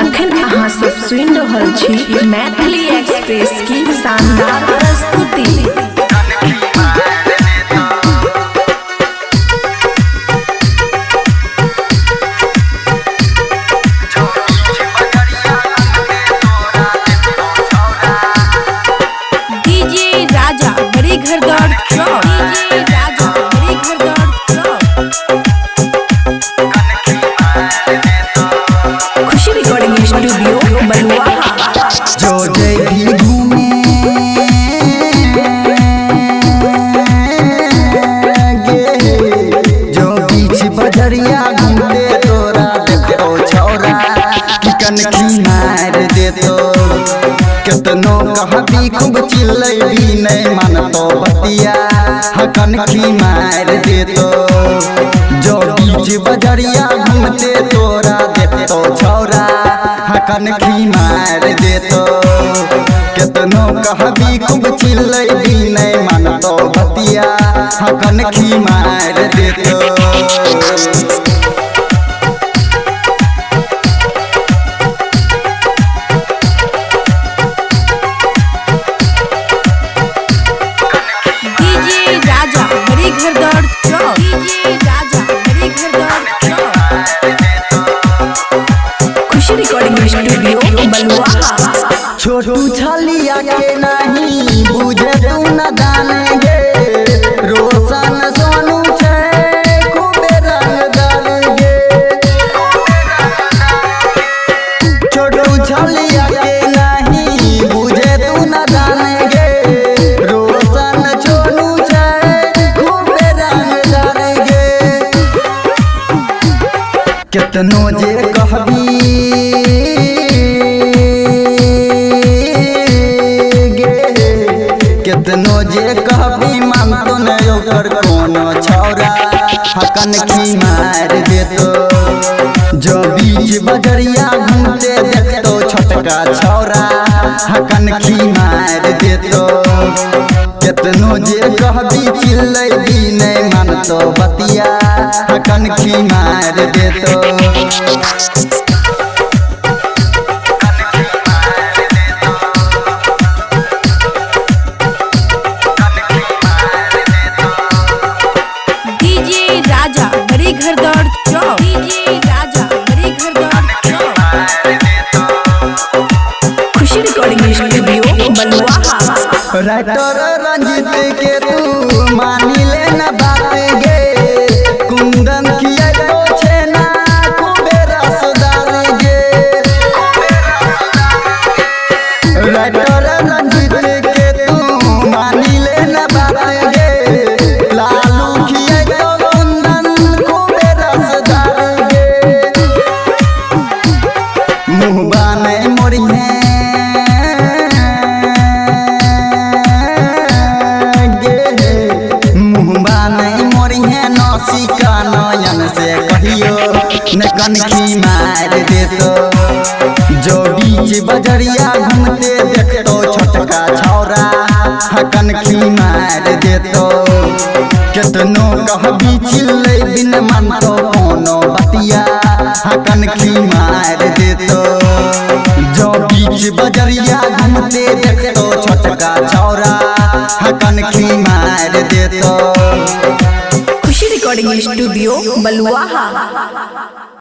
अखन अहाँ सब सुनि रहल छी मैथिली एक्सप्रेस की शानदार प्रस्तुति। डीजे राजा बड़ी घर दौड़ चौक, डीजे राजा बड़ी घर दौड़ चौक। खुशी रिकॉर्डिंग स्टूडियो बलुआहा। जो जय भी घूमे गे, जो बीच बजरिया घूमते तोरा देखो छौरा कि कनखी मार देतो। केतनो कहबी खूब चिल्लैबी नहीं मानतो बतिया ह कनखी मार देतो। जो बीच बजरिया घूमते तोरा देखतो छौरा ह कनखी मार देतो। केतनो कहबी खूब चिल्लैबी नहीं मानतो बतिया ह कनखी मार देतो। डीजे राजा बड़ी घर दौड़ चौक, डीजे राजा बड़ी घर दौड़ चौक। खुशी रिकॉर्डिंग स्टूडियो बलुआहा। छोटू छलिया के नहीं बुझे तू न जाने गे, रोशन सोनू छे खूबे रंगदार गे। छोटू छलिया के नहीं बुझे तू न जाने गे, रोशन सोनू छे खूबे रंगदार गे। केतनो जे कहबी गे, केतनो जे कहबी मानतो न ओकर कोनो छौरा ह कनखी मार देतो। जो बीच बजरिया घूमते देखतो छोटका छौरा ह कनखी मार देतो। केतनो जे कहबी चिल्लैबी नहीं मानतो बतिया ह कनखी मार देतो। डीजे राजा बड़ी घर दौड़ चौक, डीजे राजा बड़ी घर दौड़ चौक। खुशी रिकॉर्डिंग स्टूडियो बलुआहा। राइटर रंजित के तू मानी ले न बात गे, कुंदन किया तो छेना खूबे रसदार गे। राइटर रंजित के तू मानी ले न बात गे, लालू किया तो कुंदन खूबे रसदार गे। मुँहबा नहीं मोरिहे गे, मुँहबा नहीं मोरिहे नौसिका नयन से कहियो न कनखी मार देतो। जो बीच बजरिया घूमते देखतो छोटका छौरा ह कनखी मार देतो। केतनो कहबी चिल्लैबी न मानतो कोनो बतिया ह कनखी मार देतो। जो बीच बजरिया घूमते देखतो छोटका छौरा ह कनखी मार देतो। खुशी रिकॉर्डिंग स्टूडियो बलुआहा।